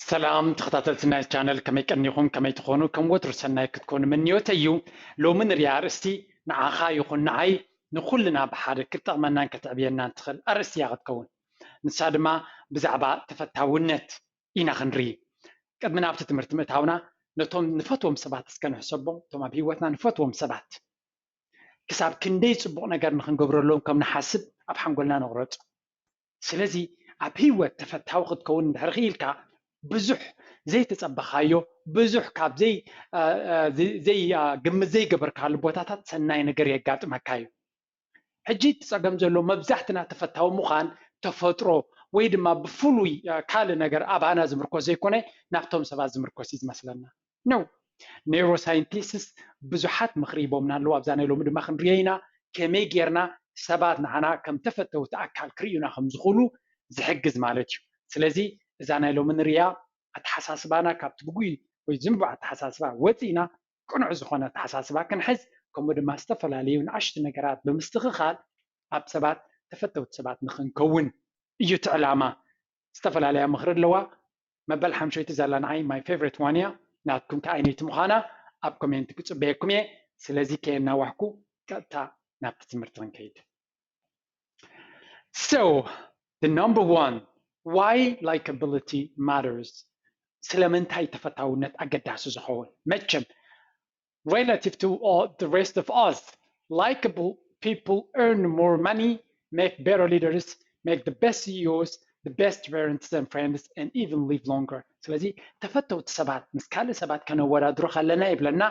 ሰላም ተኸታተልቲ ናይ ቻነል፣ ከመይ ቀኒኹም? ከመይ ትኾኑ? ከም ወትሩ ሰናይ ክትኮኑ ምንዮተይ እዩ። ሎሚ ንሪኣ ኣርእስቲ ንዓኻ ይኹን ንዓይ ንኹልና ብሓደ ክትጠቕመናን ከተዕብየናን ትኽእል ኣርእስቲ እያ ክትከውን። ንሳ ድማ ብዛዕባ ተፈታውነት ኢና ክንርኢ። ቅድሚ ናብቲ ትምህርቲ ምእታውና ነቶም ንፈትዎም ሰባት እስከ ንሕሰቦም። እቶም ኣብ ህይወትና ንፈትዎም ሰባት ክሳብ ክንደይ ጽቡቕ ነገር ንኽንገብረሎም ከም ንሓስብ ኣብ ሓንጎልና ነቕረጾ። ስለዚ ኣብ ህይወት ተፈታዊ ክትከውን እንድሕር ክኢልካ፣ ብዙሕ ዘይተጸበኻዮ፣ ብዙሕ ካብ ዘይ እ፣ እ፣ ዘይ እ፣ ግምት ዘይገበርካሉ ቦታታት ሰናይ ነገር የጋጥመካ እዩ። ሕጂ እቲ ጸገም ዘሎ መብዛሕትና ተፈታዊ ምዃን ተፈጥሮ ወይ ድማ ብፍሉይ እ፣ ካልእ ነገር ኣባና ዝምርኮስ ዘይኮነ ናብቶም ሰባት ዝምርኮስ እዩ ዝመስለና። ነው። ኔውሮሳይንቲስትስ ብዙሓት ምኽሪ ሂቦምና ኣለዉ። ኣብዛ ናይ ሎሚ ድማ ክንሪኦ ኢና፣ ከመይ ጌርና ሰባት ንዓና ከም ተፈተውቲ ኣካል ክርእዩና ከም ዝኽእሉ ዝሕግዝ ማለት እዩ። ስለዚ እዛ ናይ ሎሚ ንሪኣ፣ ኣተሓሳስባና ካብቲ ግጉይ ወይ ዝንቡዕ ኣተሓሳስባ ወፂእና ቅኑዕ ዝኾነ ኣተሓሳስባ ክንሕዝ፣ ከምኡ ድማ ዝተፈላለዩ ንኣሽቱ ነገራት ብምስትኽኻል ኣብ ሰባት ተፈተውቲ ሰባት ንኽንከውን እዩ እቲ ዕላማ። ዝተፈላለያ ምኽሪ ኣለዋ። መበል ሓምሸይቲ ዘላ ንዓይ my favorite one እያ። ናትኩም ከኣ ዓይነይቲ ምዃና ኣብ ኮሜንት ክጽበየኩም እየ። ስለዚ ከየናዋሕኩ ቀጥታ ናብቲ ትምህርቲ ክንከይድ። So, the number one, why likability matters. ስለምንታይ ተፈታውነት ኣገዳሲ ዝኸውን? መቸም relative to all the rest of us, likable people earn more money, make better leaders, make the best C E Os, the best parents and friends, and even live longer. ስለዚ ተፈተውቲ ሰባት ምስ ካልእ ሰባት ከነወዳድሮ ከለና ይብለና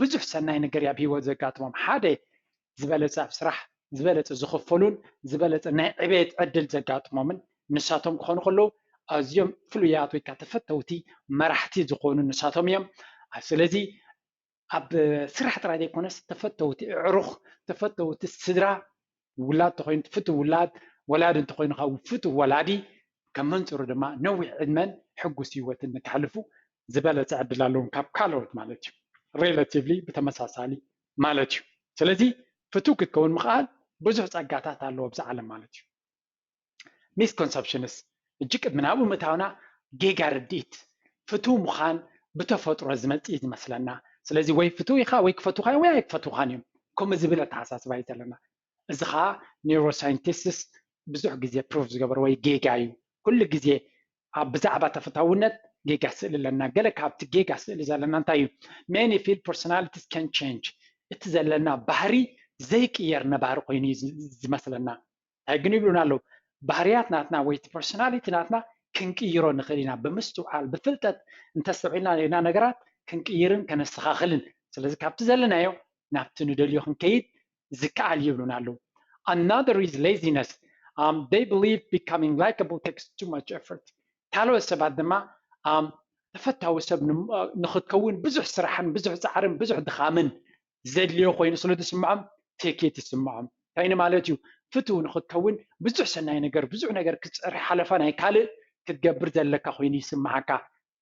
ብዙሕ ሰናይ ነገር ኣብ ህይወት ዘጋጥሞም። ሓደ ዝበለጸ ኣብ ስራሕ ዝበለጸ ዝኽፈሉን ዝበለጸ ናይ ዕቤት ዕድል ዘጋጥሞምን ንሳቶም ክኾኑ ከለዉ ኣዝዮም ፍሉያት ወይ ከዓ ተፈተውቲ መራሕቲ ዝኾኑ ንሳቶም እዮም። ስለዚ ኣብ ስራሕ ጥራይ ዘይኮነስ ተፈተውቲ ኣዕሩኽ፣ ተፈተውቲ ስድራ፣ ውላድ ተኾይኑ ፍቱው ውላድ፣ ወላዲ እንተኾይኑ ከዓ ፍቱው ወላዲ፣ ከም መንፅሩ ድማ ነዊሕ ዕድመን ሕጉስ ህይወትን ንክሕልፉ ዝበለፀ ዕድል ኣለዎም ካብ ካልኦት ማለት እዩ። ሬላቲቭሊ ብተመሳሳሊ ማለት እዩ። ስለዚ ፍቱው ክትከውን ምኽኣል ብዙሕ ፀጋታት ኣለዎ ኣብዚ ዓለም ማለት እዩ። ሚስኮንሰፕሽንስ እጂ ቅድሚ ናብኡ ምእታውና ጌጋ ርድኢት ፍቱው ምዃን ብተፈጥሮ ዝመጽእ እዩ ዝመስለና። ስለዚ ወይ ፍቱው ኢኻ ወይ ክፈትውኻ እዮም ወይ ኣይክፈትውኻን እዮም። ከምኡ ዝብል ኣተሓሳስባ እዩ ዘለና። እዚ ኸዓ ኒውሮሳይንቲስትስ ብዙሕ ግዜ ፕሩፍ ዝገበርዎ ወይ ጌጋ እዩ። ኩሉ ግዜ ኣብ ብዛዕባ ተፈታውነት ጌጋ ስእሊ ኣለና። ገለ ካብቲ ጌጋ ስእሊ ዘለና እንታይ እዩ? Many feel personalities can change። እቲ ዘለና ባህሪ ዘይቅየር ነባሪ ኮይኑ እዩ ዝ- ዝመስለና። እንታይ ግን ይብሉና ኣለዉ? ባህርያት ናትና ወይ እቲ ፐርሶናሊቲ ናትና ክንቅይሮ ንኽእል ኢና። ብምስትውዓል ብፍልጠት እንተስተውዒልና ኢና ነገራት ክንቅይርን ከነስተኻኽልን። ስለዚ ካብቲ ዘለናዮ ናብቲ ንደልዮ ክንከይድ ዝከኣል ይብሉና ኣለዉ። Another is laziness. Um, they believe becoming likable takes too much effort. ካልኦት ሰባት ድማ um, ተፈታዊ ሰብ ን- ንኽትከውን ብዙሕ ስራሕን ብዙሕ ፃዕርን ብዙሕ ድኻምን ዘድልዮ ኮይኑ ስለ ዝስምዖም ትህኪት ይስምዖም። እንታይ ማለት እዩ? ፍትው ንኽትከውን ብዙሕ ሰናይ ነገር ብዙሕ ነገር ክትፅርሕ ሓለፋ ናይ ካልእ ክትገብር ዘለካ ኮይኑ ይስምዓካ።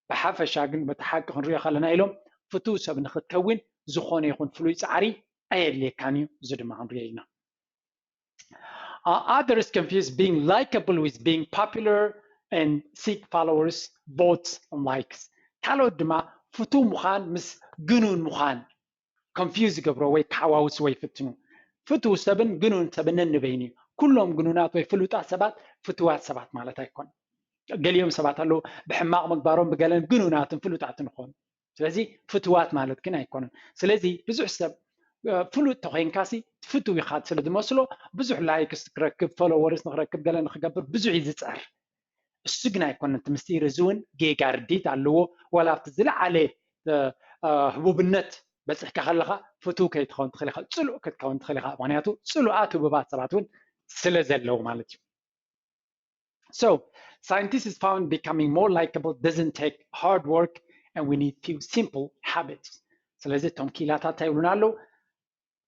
ብሓፈሻ ግን በቲ ሓቂ ክንሪኦ ከለና ኢሎም ፍትው ሰብ ንኽትከውን ዝኾነ ይኹን ፍሉይ ፃዕሪ ኣየድልየካን እዩ። እዚ ድማ ክንሪኦ ኢና። Uh, others confuse being likable with being popular and seek followers, votes, and likes. ካልኦት ድማ ፍቱው ምዃን ምስ ግኑን ምዃን ኮንፊውዝ ይገብሮ ወይ ክሓዋውስዎ ይፍትኑ። ፍቱው ሰብን ግኑን ሰብን ነንበይኑ እዩ። ኩሎም ግኑናት ወይ ፍሉጣት ሰባት ፍቱዋት ሰባት ማለት ኣይኮነን። ገሊኦም ሰባት ኣለዉ ብሕማቕ ምግባሮም ብገለን ግኑናትን ፍሉጣትን ይኾኑ። ስለዚ ፍቱዋት ማለት ግን ኣይኮኑን። ስለዚ ብዙሕ ሰብ እ፣ ፍሉጥ ተኮይንካሲ ፍቱው ኢኻ ስለ ዝመስሎ ብዙሕ ላይክስ ንክረክብ ፎሎወርስ ንክረክብ ገለ ንክገብር ብዙሕ እዩ ዝፅዕር። እሱ ግን ኣይኮነን እቲ ምስጢር። እዚ እውን ጌጋ ርድኢት ኣለዎ። ዋላ ኣብቲ ዝለዓለ እ፣ እ፣ ህቡብነት በፂሕካ ከለካ ፍቱው ከይትኸውን ትኽእል ኢኻ፣ ፅሉእ ክትከውን ትኽእል ኢኻ። ምክንያቱ ፅሉኣት ህቡባት ሰባት እውን ስለ ዘለዉ ማለት እዩ። So, scientists found becoming more likable doesn't take hard work and we need few simple habits. ስለዚ እቶም ክኢላታት እንታይ ይብሉና ኣለዉ?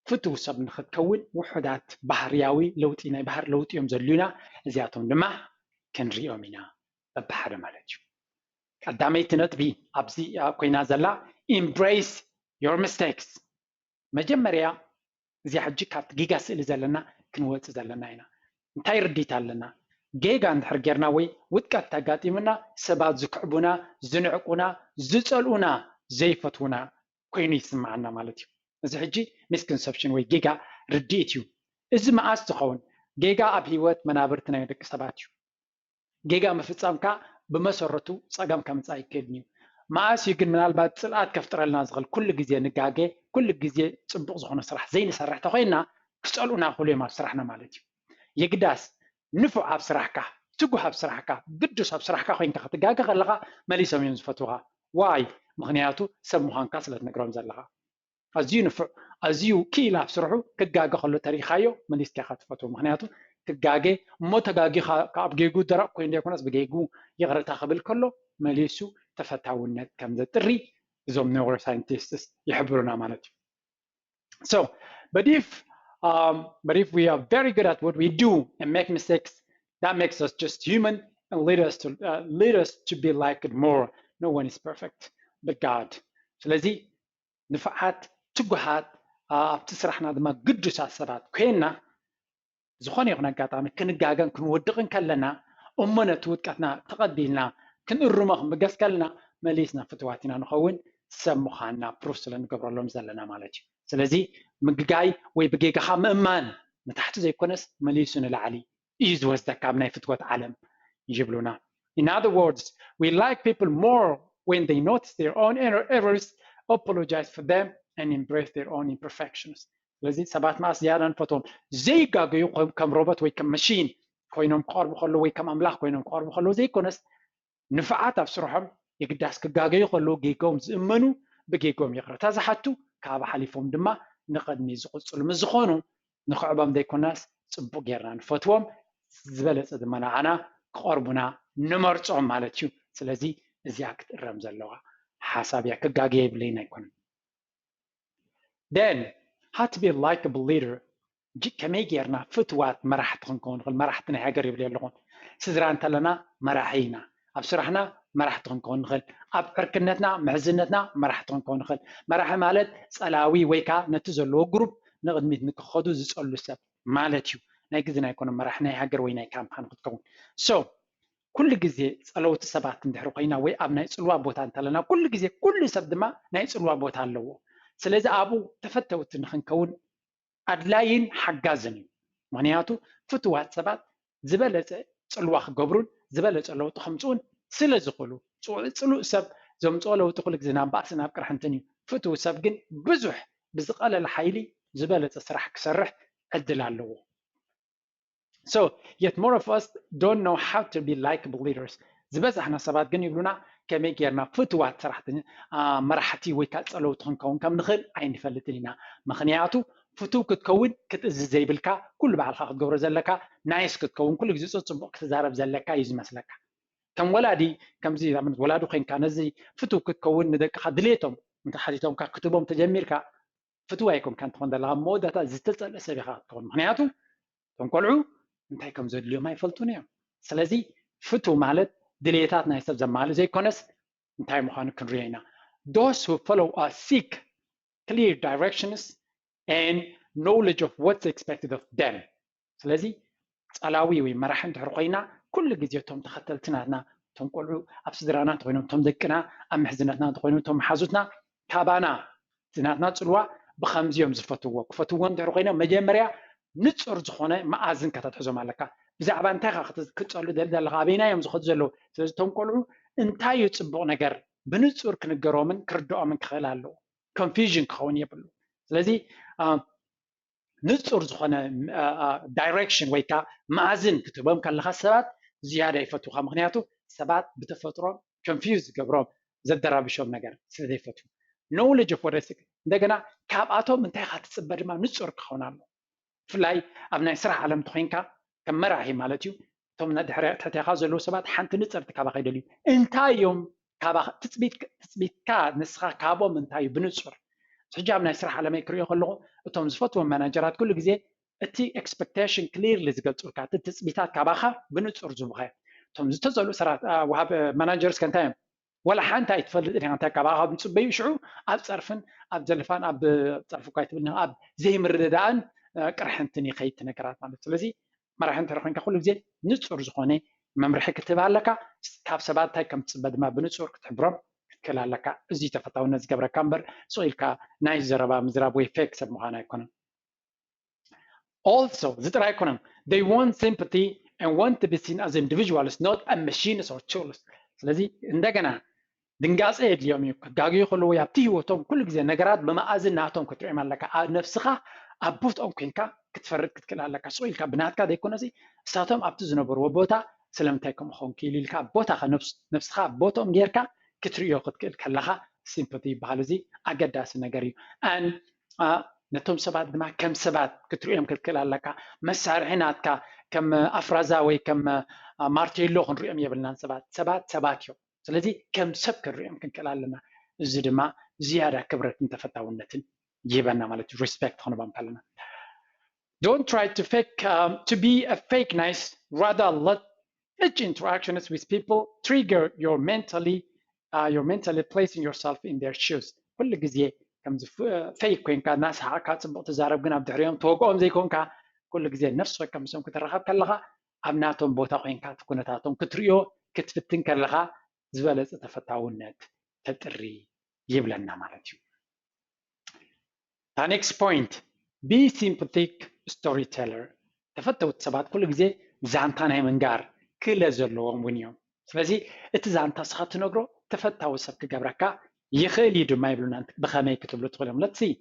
ፍቱው ሰብ ንክትከውን ውሑዳት ባህርያዊ ለውጢ ናይ ባህር ለውጢ እዮም ዘድልዩና። እዚኣቶም ድማ ክንሪኦም ኢና በብሓደ ማለት እዩ። ቀዳመይቲ ነጥቢ ኣብዚ ኮይና ዘላ embrace your mistakes። መጀመርያ እዚኣ ሕጂ ካብቲ ጌጋ ስእሊ ዘለና ክንወፅእ ዘለና ኢና። እንታይ ርድኢት ኣለና? ጌጋ እንድሕር ጌርና ወይ ውድቀት ተጋጢሙና ሰባት ዝክዕቡና፣ ዝንዕቁና፣ ዝፀልኡና፣ ዘይፈትዉና ኮይኑ ይስምዓና ማለት እዩ። እዚ ሕጂ ሚስኮንሰፕሽን ወይ ጌጋ ርድኢት እዩ። እዚ መዓስ ዝኸውን? ጌጋ ኣብ ህይወት መናብርቲ ናይ ደቂ ሰባት እዩ። ጌጋ ምፍጻምካ ብመሰረቱ ጸገም ከምጽእ ኣይክእልን እዩ። መዓስ እዩ ግን ምናልባት ጽልኣት ከፍጥረልና ዝኽእል? ኩሉ ግዜ ንጋገ፣ ኩሉ ግዜ ጽቡቕ ዝኾነ ስራሕ ዘይንሰርሕ ተኾይንና ክጸልኡና ክኽእሉ እዮም ኣብ ስራሕና ማለት እዩ። የግዳስ ንፉዕ ኣብ ስራሕካ፣ ትጉህ ኣብ ስራሕካ፣ ግዱስ ኣብ ስራሕካ ኮይንካ ክትጋገ ከለኻ መሊሶም እዮም ዝፈትዉኻ። ዋይ? ምኽንያቱ ሰብ ምዃንካ ስለ ትነግሮም ዘለኻ። ኣዝዩ ንፉዕ፣ ኣዝዩ ክኢል ኣብ ስርሑ ክጋገ ከሎ ተሪኻዮ መሊስካ ኢኻ ትፈትዎ። ምኽንያቱ ክጋገ እሞ ተጋጊኻ ኣብ ጌጉ ደረቕ ኮይኑ ዘይኮነስ ብጌጉ ይቕረታ ክብል ከሎ መሊሱ ተፈታውነት ከም ዘጥሪ እዞም ኒውሮሳይንቲስትስ ይሕብሩና ማለት እዩ። So, but if um, but if we are very good at what we do and make mistakes, that makes us just human and lead us to uh, lead us to be like it more. No one is perfect but God. ስለዚ ንፉዓት፣ ትጉሃት፣ ኣብቲ ስራሕና ድማ ግዱሳት ሰባት ኮይንና ዝኾነ ይኹን ኣጋጣሚ ክንጋገን ክንወድቕን ከለና እሞ ነቲ ውድቀትና ተቐቢልና ክንእርሞ ክንብገስ ከለና መሊስና ፍትዋት ኢና ንኸውን። ሰብ ምዃንና ፕሩፍ ስለ ንገብረሎም ዘለና ማለት እዩ። ስለዚ ምግጋይ ወይ ብጌጋኻ ምእማን ንታሕቲ ዘይኮነስ መሊሱ ንላዕሊ እዩ ዝወስደካ ኣብ ናይ ፍትወት ዓለም ይብሉና። In other words, we like people more when they notice their own errors, apologize for them, and embrace their own imperfections. ስለዚ ሰባት መዓስ ዝያዳ ንፈትዎም? ዘይጋገዩ ከም ሮቦት ወይ ከም መሽን ኮይኖም ክቐርቡ ከለዉ ወይ ከም ኣምላኽ ኮይኖም ክቐርቡ ከለዉ ዘይኮነስ ንፍዓት ኣብ ስርሖም የግዳስ ክጋገዩ ከለዉ ጌጎም ዝእመኑ፣ ብጌጎም ይቕረታ ዝሓቱ፣ ካብ ሓሊፎም ድማ ንቕድሚ ዝቕፅሉ ምስ ዝኾኑ ንኽዕቦም ዘይኮናስ ፅቡቕ ጌርና ንፈትዎም፣ ዝበለፀ ድማ ንዓና ክቐርቡና ንመርፆም ማለት እዩ። ስለዚ እዚኣ ክትእረም ዘለዋ ሓሳብ እያ። ክጋገ የብለይን ኣይኮነን። Then how to be a likable leader? ከመይ ጌርና ፍትዋት መራሕቲ ክንከውን ንኽእል? መራሕቲ ናይ ሃገር ይብል ኣለኹ። ስድራ እንተለና መራሒ ኢና። ኣብ ስራሕና መራሕቲ ክንከውን ንኽእል። ኣብ ዕርክነትና ምሕዝነትና መራሕቲ ክንከውን ንኽእል። መራሒ ማለት ፀላዊ ወይ ከዓ ነቲ ዘለዎ ግሩፕ ንቕድሚት ንክኸዱ ዝፀሉ ሰብ ማለት እዩ። ናይ ግዝና ኣይኮነ መራሒ ናይ ሃገር ወይ ናይ ካምፓን ክትከውን። So ኩሉ ግዜ ጸለውቲ ሰባት እንድሕር ኮይና ወይ ኣብ ናይ ጽልዋ ቦታ እንተለና ኩሉ ግዜ ኩሉ ሰብ ድማ ናይ ጽልዋ ቦታ ኣለዎ። ስለዚ ኣብኡ ተፈተውቲ ንኽንከውን ኣድላይን ሓጋዝን እዩ። ምኽንያቱ ፍትዋት ሰባት ዝበለጸ ጽልዋ ክገብሩን ዝበለጸ ለውጢ ከምጽኡን ስለ ዝኽእሉ፣ ጽሉእ ሰብ ዘምጽኦ ለውጢ ኩሉ ግዜ ናብ ባእሲ ናብ ቅርሕንትን እዩ። ፍትው ሰብ ግን ብዙሕ ብዝቐለለ ሓይሊ ዝበለጸ ስራሕ ክሰርሕ ዕድል ኣለዎ። So, yet more of us don't know how to be likable leaders. ዝበዛሕና ሰባት ግን ይብሉና ከመይ ጌርና ፍትዋት ሰራሕተኛ መራሕቲ ወይ ከዓ ጸለውቲ ክንከውን ከም ንኽእል ኣይንፈልጥን ኢና። ምኽንያቱ ፍቱው ክትከውን ክትእዝዝ ዘይብልካ፣ ኩሉ ባዕልካ ክትገብሮ ዘለካ፣ ናይስ ክትከውን ኩሉ ግዜ ጽቡቕ ክትዛረብ ዘለካ እዩ ዝመስለካ። ከም ወላዲ ከምዚ ወላዲ ኮይንካ ነዚ ፍቱው ክትከውን ንደቅኻ ድሌቶም እንተሓቲቶምካ ክትቦም ተጀሚርካ ፍትው ኣይኮንካ እንትኾን ዘለካ መወዳእታ ዝተፀልእ ሰብ ኢኻ ክትኸውን። ምክንያቱ እቶም ቆልዑ እንታይ ከም ዘድልዮም ኣይፈልጡን እዮም። ስለዚ ፍትው ማለት ድልየታት ናይ ሰብ ዘማልእ ዘይኮነስ እንታይ ምዃኑ ክንሪኦ ኢና። Those who follow us seek clear directions and knowledge of what's expected of them. ስለዚ ጸላዊ ወይ መራሒ እንድሕር ኮይና ኩሉ ግዜ እቶም ተኸተልቲ ናትና እቶም ቆልዑ ኣብ ስድራና እንተኮይኖም እቶም ደቅና ኣብ ምሕዝነትና እንተኮይኖም እቶም መሓዙትና ካባና ናትና ጽልዋ ብኸምዚ እዮም ዝፈትዎ። ክፈትዎ እንድሕር ኮይኖም መጀመርያ ንጹር ዝኾነ መኣዝን ከተትሕዞም ኣለካ። ብዛዕባ እንታይ ኢኻ ክትጸሉ ዘለኻ? ኣበይና እዮም ዝኸዱ ዘለዉ? ስለዚ እቶም ቆልዑ እንታይ እዩ ጽቡቕ ነገር ብንጹር ክንገሮምን ክርድኦምን ክኽእል ኣለዎ። ኮንፊዥን ክኸውን የብሉ። ስለዚ ንጹር ዝኾነ ዳይሬክሽን ወይ ከዓ መኣዝን ክትህቦም ከለኻ ሰባት ዝያዳ ይፈትውኻ። ምክንያቱ ሰባት ብተፈጥሮም ኮንፊውዝ ዝገብሮም ዘደራብሾም ነገር ስለ ዘይፈትዉ knowledge of what is እንደገና ካብኣቶም እንታይ ኢኻ ትፅበ ድማ ንጹር ክኸውን ኣሎ። ብፍላይ ኣብ ናይ ስራሕ ዓለም ተኮይንካ ከም መራሒ ማለት እዩ እቶም ድሕሪ ትሕቴኻ ዘለዉ ሰባት ሓንቲ ንፅርቲ ካባኻ ይደልዩ። እንታይ እዮም ትፅቢትካ ንስኻ ካብኦም እንታይ እዩ ብንፁር ሕጂ ኣብ ናይ ስራሕ ዓለመይ ክሪኦ ከለኹ እቶም ዝፈትዎም ማናጀራት ኩሉ ግዜ እቲ ኤክስፐክቴሽን ክሊርሊ ዝገልፁልካ እቲ ትፅቢታት ካባኻ ብንፁር ዝቡኸ እቶም ዝተዘሉ ሰራት ወሃብ ማናጀርስ ከ እንታይ እዮም ዋላ ሓንቲ ኣይትፈልጥን ኢኻ እንታይ ካባኻ ዝፅበዩ ሽዑ ኣብ ፀርፍን ኣብ ዘልፋን ኣብ ፀርፊ እኳ ኣይትብል ኣብ ዘይምርድዳእን ቅርሕንትን ይኸይድ ነገራት ማለት ስለዚ መራሒ እንተ ኮይንካ ኩሉ ግዜ ንጹር ዝኾነ መምርሒ ክትህብ ኣለካ። ካብ ሰባት እንታይ ከም ትጽበ ድማ ብንጹር ክትሕብሮም ክትክእል ኣለካ። እዚ ተፈታውነት ዝገብረካ እምበር ስቕ ኢልካ ናይ ዘረባ ምዝራብ ወይ ፌክ ሰብ ምዃን ኣይኮነን። Also እዚ ጥራይ ኣይኮነን፣ they want sympathy and want to be seen as individuals, not a machines or tools። ስለዚ እንደገና ድንጋፀ የድልዮም እዩ። ክጋግዩ ከለዉ ወይ ኣብቲ ህይወቶም ኩሉ ግዜ ነገራት ብመኣዝን ናቶም ክትሪኦም ኣለካ። ኣብ ነብስኻ ኣብ ቦትኦም ኮይንካ ክትፈርድ ክትክእል ኣለካ። ስቕ ኢልካ ብናትካ ዘይኮነሲ እሳቶም ኣብቲ ዝነበርዎ ቦታ ስለምንታይ ከምኡ ኾንኪ ኢሉ ኢልካ ኣብ ቦታኻ ነብስኻ ኣብ ቦትኦም ጌርካ ክትርእዮ ክትክእል ከለኻ sympathy ይበሃል። እዚ ኣገዳሲ ነገር እዩ። ነቶም ሰባት ድማ ከም ሰባት ክትርእዮም ክትክእል ኣለካ። መሳርሒ ናትካ ከም ኣፍራዛ ወይ ከም ማርቴሎ ክንርእዮም የብልናን። ሰባት ሰባት ሰባት እዮም። ስለዚ ከም ሰብ ክንርእዮም ክንክእል ኣለና። እዚ ድማ ዝያዳ ክብረትን ተፈታውነትን ይህበና ማለት እዩ። ሪስፔክት ክንቦም ከለና don't try to fake um, to be a fake nice, rather let each interactions with people trigger your mentally uh, your mentally placing yourself in their shoes. ኩሉ ግዜ ከምዚ ፌክ ኮይንካ እናሰሓቕካ ፅቡቕ ትዛረብ ግን ኣብ ድሕሪኦም ትወግኦም ዘይኮንካ ኩሉ ግዜ ነፍሲ ወከም ምስኦም ክትራኸብ ከለኻ ኣብ ናቶም ቦታ ኮይንካ እቲ ኩነታቶም ክትርእዮ ክትፍትን ከለኻ ዝበለፀ ተፈታውነት ተጥሪ ይብለና ማለት እዩ። The next point, be sympathetic storyteller። ተፈተውቲ ሰባት ኩሉ ግዜ ዛንታ ናይ ምንጋር ክእለት ዘለዎም እውን እዮም። ስለዚ እቲ ዛንታ ስኻ ትነግሮ ተፈታዊ ሰብ ክገብረካ ይኽእል እዩ ድማ ይብሉና። ብኸመይ ክትብሉ ትኽእሎም? Let's see.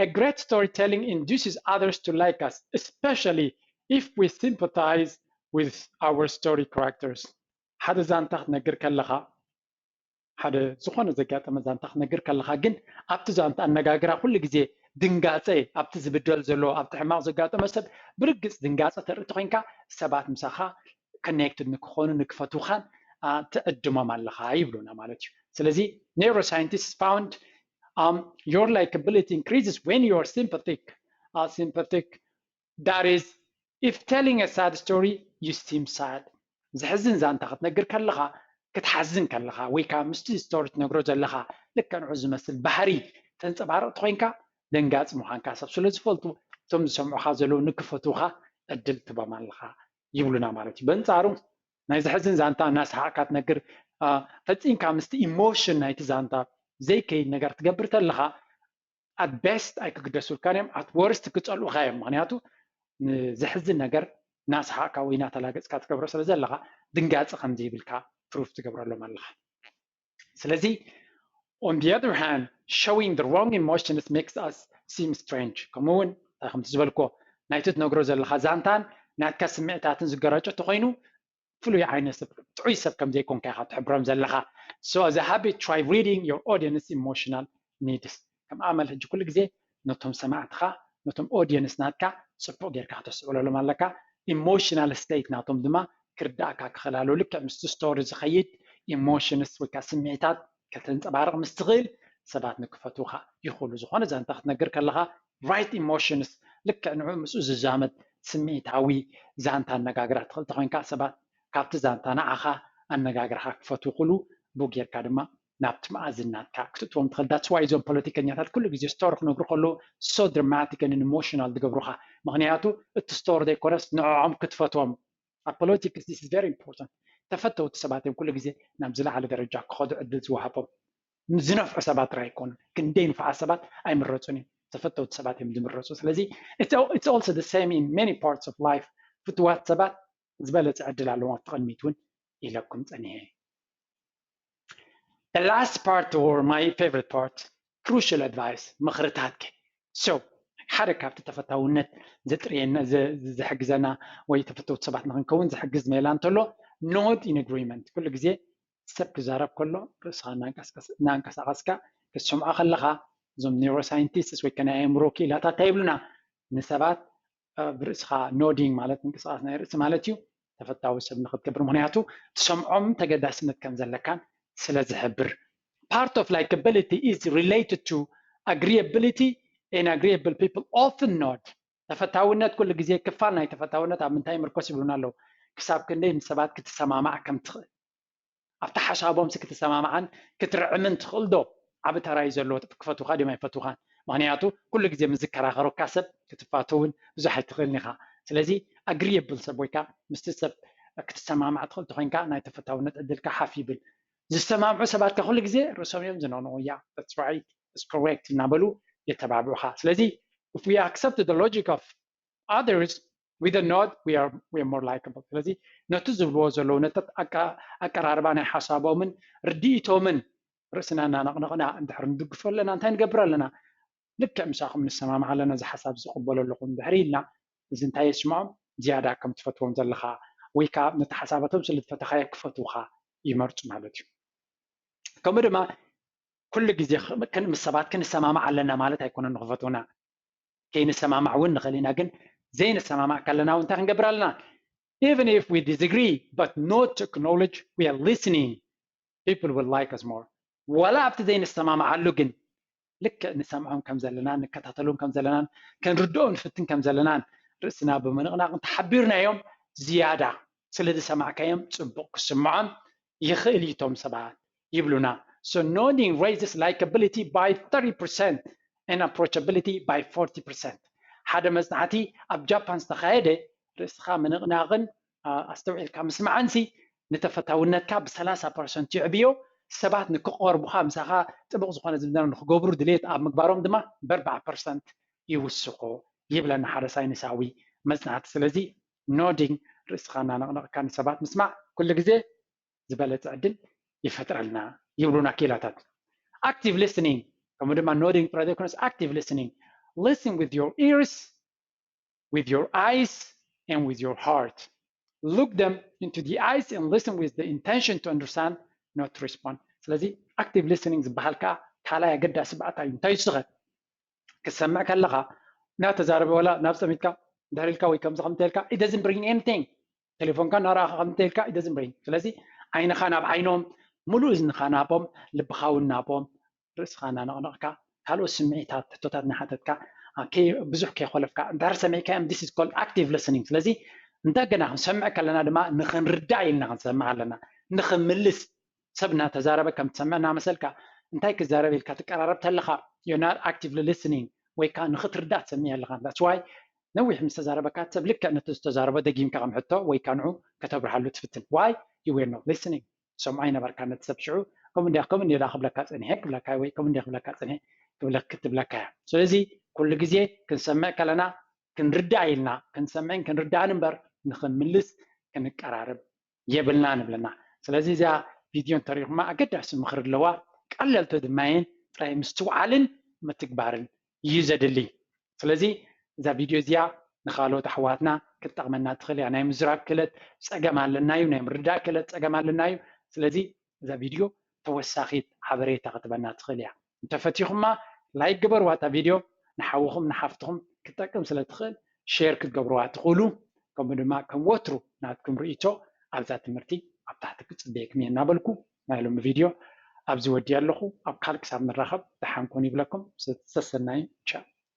A great storytelling induces others to like us, especially if we sympathize with our story characters. ሓደ ዛንታ ክትነግር ከለኻ ሓደ ዝኾነ ዘጋጠመ ዛንታ ክትነግር ከለኻ ግን ኣብቲ ዛንታ ኣነጋግራ ኩሉ ግዜ ድንጋፀ ኣብቲ ዝብደል ዘሎ ኣብቲ ሕማቕ ዘጋጠመ ሰብ ብርግፅ ድንጋፀ ተርኢ ተኮይንካ ሰባት ምሳኻ connected ንክኾኑ ንክፈትውኻን ትዕድሞም ኣለኻ ይብሉና ማለት እዩ። ስለዚ neuroscientists found um, your likability increases when you are sympathetic uh, sympathetic that is if telling a sad story you seem sad. ዘሕዝን ዛንታ ክትነግር ከለኻ ክትሓዝን ከለኻ ወይ ከዓ ምስቲ ስቶሪ ትነግሮ ዘለኻ ልክዕ ንዑ ዝመስል ባህሪ ተንፀባርቕ ተኮይንካ ደንጋፂ ምዃንካ ሰብ ስለ ዝፈልጡ እቶም ዝሰምዑኻ ዘለዉ ንክፈትውኻ ዕድል ትቦም ኣለኻ ይብሉና ማለት እዩ። በንፃሩ ናይ ዘሕዝን ዛንታ እናሰሓቕካ ትነግር ፈፂምካ ምስቲ ኢሞሽን ናይቲ ዛንታ ዘይከይድ ነገር ትገብር ተለኻ at best ኣይክግደሱልካን እዮም፣ at worst ክፀልኡኻ እዮም። ምክንያቱ ንዘሕዝን ነገር እናሰሓቕካ ወይ እናተላገፅካ ትገብሮ ስለ ዘለኻ ድንጋፂ ከም ዘይብልካ ፕሩፍ ትገብረሎም ኣለኻ። ስለዚ on the other hand showing the wrong emotions makes us seem strange። ከምኡ እውን ከምቲ ዝበልኮ ናይቲ ትነግሮ ዘለኻ ዛንታን ናትካ ስምዕታትን ዝገረጮ ተኮይኑ ፍሉይ ዓይነት ሰብ ጥዑይ ሰብ ከም ዘይኮንካ ኢኻ ትሕብሮም ዘለኻ። So as a habit try reading your audience emotional needs። ከም ኣመል ሕጂ ኩሉ ግዜ ነቶም ሰማዕትኻ ነቶም ኦዲየንስ ናትካ ፅቡቕ ጌርካ ክተስዕለሎም ኣለካ። ኢሞሽናል ስቴት ናቶም ድማ ክርዳእካ ክኽእል ኣለዎ። ልክዕ ምስቲ ስቶሪ ዝኸይድ ኢሞሽንስ ወይ ከዓ ስምዒታት ከተንፀባርቕ ምስ ትኽእል ሰባት ንክፈትውኻ ይኽእሉ። ዝኾነ ዛንታ ክትነግር ከለኻ ራይት ኢሞሽንስ ልክዕ ንዑ ምስኡ ዝዛመድ ስምዒታዊ ዛንታ ኣነጋግራ ትኽእል ተኮይንካ ሰባት ካብቲ ዛንታ ንዓኻ ኣነጋግራኻ ክፈትዉ ክሉ ብኡ ጌርካ ድማ ናብቲ መኣዝን ናትካ ክትእትዎም ትኽእል። That's why እዞም ፖለቲከኛታት ኩሉ ግዜ ስቶሪ ክነግሩ ከለዉ so dramatic and emotional ዝገብሩኻ። ምኽንያቱ እቲ ስቶሪ ዘይኮነስ ንዕዖም ክትፈትዎም ኣብ ፖለቲክስ this is very important። ተፈተውቲ ሰባት እዮም ኩሉ ግዜ ናብ ዝለዓለ ደረጃ ክኸዱ ዕድል ዝወሃቦም። ዝነፍዑ ሰባት ጥራይ ኣይኮኑን፣ ክንደይ ንፉዓት ሰባት ኣይምረፁን እዮም። ተፈተውቲ ሰባት እዮም ዝምረፁ። ስለዚ it's also the same in many parts of life። ፍትዋት ሰባት ዝበለፀ ዕድል ኣለዎም ኣብቲ ቅድሚት እውን ኢለኩም ፀኒሐ። The last part or my favorite part crucial advice ምኽርታትኪ። So ሓደ ካብቲ ተፈታውነት ዘጥርየና ዘሕግዘና ወይ ተፈተውቲ ሰባት ንክንከውን ዝሕግዝ ሜላ እንተሎ not in agreement ኩሉ ግዜ ሰብ ክዛረብ ከሎ ርእስኻ እናንቀሳቐስካ ክትሰምዖ ከለኻ እዞም ኒውሮሳይንቲስትስ ወይ ከ ናይ ኣእምሮ ክኢላታት እንታይ ይብሉና ንሰባት ብርእስኻ ኖዲንግ ማለት ምንቅስቃስ ናይ ርእሲ ማለት እዩ ተፈታዊ ሰብ ንክትገብር ምክንያቱ ትሰምዖም ተገዳስነት ከም ዘለካን ስለ ዝሕብር part of likability is related to agreeability and agreeable people often nod ተፈታውነት ኩሉ ግዜ ክፋል ናይ ተፈታውነት ኣብ ምንታይ ምርኮስ ይብሉና ኣለዉ ክሳብ ክንደይ ምስ ሰባት ክትሰማማዕ ከም ትኽእል ኣብቲ ሓሳቦምሲ ክትሰማማዓን ክትርዕምን ትኽእል ዶ ዓቢ ተራ እዩ ዘለዎ ክፈትውካ ድዮም ኣይፈትውካን ምክንያቱ ኩሉ ግዜ ምስ ዝከራኸሩካ ሰብ ክትፋተውን ብዙሕ ኣይትኽእልን ኢኻ ስለዚ ኣግሪየብል ሰብ ወይ ከዓ ምስቲ ሰብ ክትሰማማዕ ትኽእል ተኮይንካ ናይ ተፈታውነት ዕድልካ ሓፍ ይብል። ዝሰማምዑ ሰባት ከ ኩሉ ግዜ ርእሶም እዮም ዝነቕንቑ። Yeah, that's right, it's correct እናበሉ የተባብዑኻ። ስለዚ if we accept the logic of others with a nod, we are, we are more likable። ስለዚ ነቲ ዝብልዎ ዘለዉ ነቲ ኣቀራርባ ናይ ሓሳቦምን ርድኢቶምን ርእስና እናነቕነቕና እንድሕር ንድግፎ ኣለና እንታይ ንገብር ኣለና? ልክዕ ምሳኹም ንሰማማዕ ኣለና፣ እዚ ሓሳብ ዝቕበሎ ኣለኹ እንድሕር ኢልና፣ እዚ እንታይ የስምዖም? ዝያዳ ከም ትፈትዎም ዘለኻ ወይ ከዓ ነቲ ሓሳባቶም ስለ ዝፈተኻዮ ክፈትውኻ ይመርፁ ማለት እዩ። ከምኡ ድማ ኩሉ ግዜ ምስ ሰባት ክንሰማማዕ ኣለና ማለት ኣይኮነን ንክፈትውና። ከይንሰማማዕ እውን ንኽእል ኢና፣ ግን ዘይንሰማማዕ ከለና እውን እንታይ ክንገብር ኣለና? Even if we disagree but not acknowledge, we are listening, people will like us more። ዋላ ኣብቲ ዘይንሰማማዓሉ ግን ልክዕ ንሰምዖም ከም ዘለናን ንከታተሎም ከም ዘለናን ክንርድኦ ንፍትን ከም ዘለናን ርእስና ብምንቕናቕ እንተሓቢርናዮም ዝያዳ ስለ ዝሰማዕካዮም ፅቡቕ ክስምዖም ይኽእል እዩ እቶም ሰባት ይብሉና። So nodding raises likability by thirty percent and approachability by forty percent። ሓደ መፅናዕቲ ኣብ ጃፓን ዝተኻየደ ርእስኻ ምንቕናቕን ኣስተውዒልካ ምስማዕንሲ ንተፈታውነትካ ብ30 ፐርሰንት ይዕብዮ። ሰባት ንክቐርቡኻ ምሳኻ ጥቡቕ ዝኾነ ዝምድና ንክገብሩ ድሌት ኣብ ምግባሮም ድማ ብ40 ፐርሰንት ይውስኾ ይብለና ሓደ ሳይንሳዊ መፅናዕቲ። ስለዚ ኖዲንግ ርእስኻ እናነቕነቕካ ንሰባት ምስማዕ ኩሉ ግዜ ዝበለፀ ዕድል ይፈጥረልና ይብሉና ክኢላታት። Active listening ከምኡ ድማ ኖዲንግ ጥራይ ዘይኮነስ active listening። Listen with your ears, with your eyes and with your heart. Look them into the eyes and listen with the intention to understand, not to respond. ስለዚ active listening ዝበሃል ከዓ ካልኣይ ኣገዳሲ ባእታ እዩ። እንታይ ይስኸ ክትሰምዕ ከለኻ እናተዛረበ ዋላ ናብ ፀሚትካ እንድሕር ኢልካ ወይ ከምዚ ከም ተልካ it doesn't bring anything። ቴሌፎንካ እናረኣኻ ከም ተልካ it doesn't bring። ስለዚ ዓይንኻ ናብ ዓይኖም፣ ሙሉእ እዝንኻ ናቦም፣ ልብኻ እውን ናቦም፣ ርእስኻ እናነቕነቕካ ካልኦት ስምዒታት ሕቶታት እናሓተትካ ብዙሕ ከይኮለፍካ እንድሕር ሰሚዕካዮም this is called active listening። ስለዚ እንደገና ክንሰምዕ ከለና ድማ ንክንርዳእ ኢልና ክንሰምዕ ኣለና። ንክምልስ ሰብ እናተዛረበ ከም ትሰምዕ እናመሰልካ እንታይ ክዛረብ ኢልካ ትቀራረብ ተለኻ you're not actively listening ወይ ከዓ ንክትርዳእ ትሰምዕ ኣለኻ። That's why ነዊሕ ምስ ተዛረበካ ሰብ ልክዕ ነቲ ዝተዛረቦ ደጊምካ ከም ሕቶ ወይ ከዓ ንዑ ከተብርሃሉ ትፍትን። Why? You were not listening። ሰምዖ ኣይነበርካ ነቲ ሰብ ሽዑ ከምኡ እንዲያ ከምኡ እንዲያ ክብለካ ፀኒሐ ክብለካ ወይ ከምኡ እንዲያ ክብለካ ፀኒሐ ክብለክ ትብለካ እያ። ስለዚ ኩሉ ግዜ ክንሰምዕ ከለና ክንርዳእ ኢልና ክንሰምዕን ክንርዳእን እምበር ንክንምልስ ክንቀራርብ የብልና ንብለና። ስለዚ እዚኣ ቪድዮ እንተሪኹማ ኣገዳሲ ምኽሪ ኣለዋ። ቀለልቲ ድማ እየን ጥራይ ምስትውዓልን ምትግባርን እዩ ዘድሊ። ስለዚ እዛ ቪድዮ እዚኣ ንኻልኦት ኣሕዋትና ክትጠቕመና ትኽእል እያ። ናይ ምዝራብ ክእለት ፀገም ኣለና እዩ፣ ናይ ምርዳእ ክእለት ፀገም ኣለና እዩ። ስለዚ እዛ ቪድዮ ተወሳኺት ሓበሬታ ክትበና ትኽእል እያ። እንተፈቲኹማ ላይክ ግበርዋ እታ ቪድዮ፣ ንሓውኹም ንሓፍትኹም ክትጠቅም ስለ ትኽእል ሼር ክትገብርዋ ትኽእሉ። ከምኡ ድማ ከም ወትሩ ናትኩም ርእይቶ ኣብዛ ትምህርቲ ኣብ ታሕቲ ክፅበየኩም እየ እናበልኩ ናይ ሎሚ ቪድዮ ኣብዚ ወዲእ ኣለኹ። ኣብ ካልእ ክሳብ ንራኸብ ደሓን ኩኑ ይብለኩም። ሰሰናዩ ቻው።